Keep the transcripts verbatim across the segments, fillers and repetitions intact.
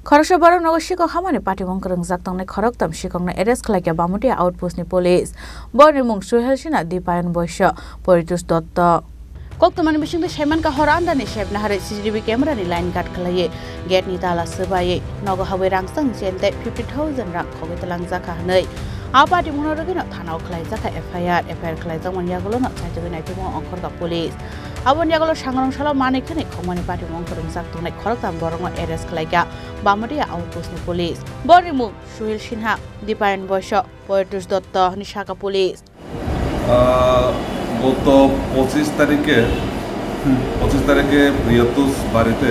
Khoroksa borok nogo sikok hamani patimung kwrwngjak tongnai khoroktham sikokno arrest khlaikha Bamatia outpost ni police. Borokni mung Suhel Sinha, Dipayan Boiso, Poritosh Dotto. Koktwmani bisingtwi saimankha hor andani sebna harwi C C T V camera ni line cut khlaiwi gate ni tala swbaiwi nogo habwi rangchak ni chente fifty thousand rang khogwi twlangjakha hwnwi. A patimungno rwgwino thanao khlaijakha F I R. F I R khlaijakmani yagulono chaitugwi naitugmung ongkhorkha police. Aboni yagulo sangrong salo manwi khwnwi khokmani patimung kwrwngjak tongnai khoroktham borokno arrest khlaikha Bamatia outpost ni police. Borokni mung Suhil Sinha, Dipayan Boiso, Poritosh Dotto hwnwi sakha police. আহ, গত পঁচিশ তারিখে, হুম। পঁচিশ তারিখে প্রিয়তোষ বাড়িতে,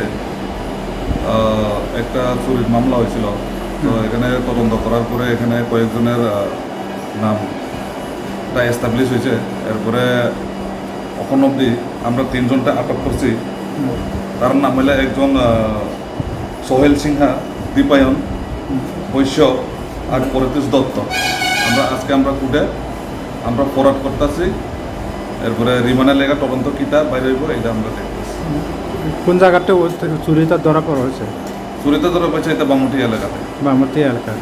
আহ, একটা চুরির মামলা হয়েছিল। তো হুম। এখানে তদন্ত করার পরে এখানে কয়েকজনের, আহ, নামটা এস্টাবলিশ হয়েছে। এরপরে এখন অবধি আমরা তিনজনটা আটক করছি। হুম। তার নাম হলো একজন, আহ, সোহেল সিনহা, দীপায়ন, হুম। বৈশ্য আর পরিতোষ দত্ত। আমরা আজকে আমরা কোর্টে আমরা ফরওয়ার্ড করতেছি। এরপরে রিমান্ডে লেখা তদন্ত কিতা বাইরে হইব, এটা আমরা দেখতেছি। কোন জায়গাতে ও চুরিটা ধরা পড়া হয়েছে? চুরিটা ধরা পড়ছে এটা বামুটি এলাকাতে। বামুটি এলাকা।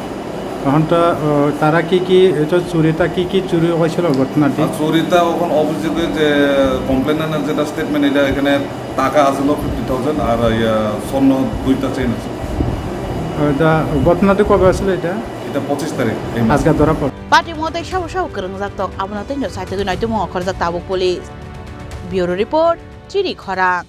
এখন তো, ও, তারা কি কি, এই তো চুরিটা কি কি চুরি হয়েছিল ঘটনাটি? আর চুরিটা এখন অভিযোগে যে কমপ্লেনারের যেটা স্টেটমেন্ট, এটা এখানে টাকা আছিল ফিফটি থাউজেন্ড আর ইয়া স্বর্ণ দুইটা চেইন আছে। এটা ঘটনাটি কবে আসলে এটা? এটা পঁচিশ তারিখ এই মাসে। আজকে ধরা পড়ে। Patimung tei sabo sabo kwrwngjak tong, abono tei no saitugwi naitugmung ongkhorjak tabuk police. Bureau report, Chini Khorang.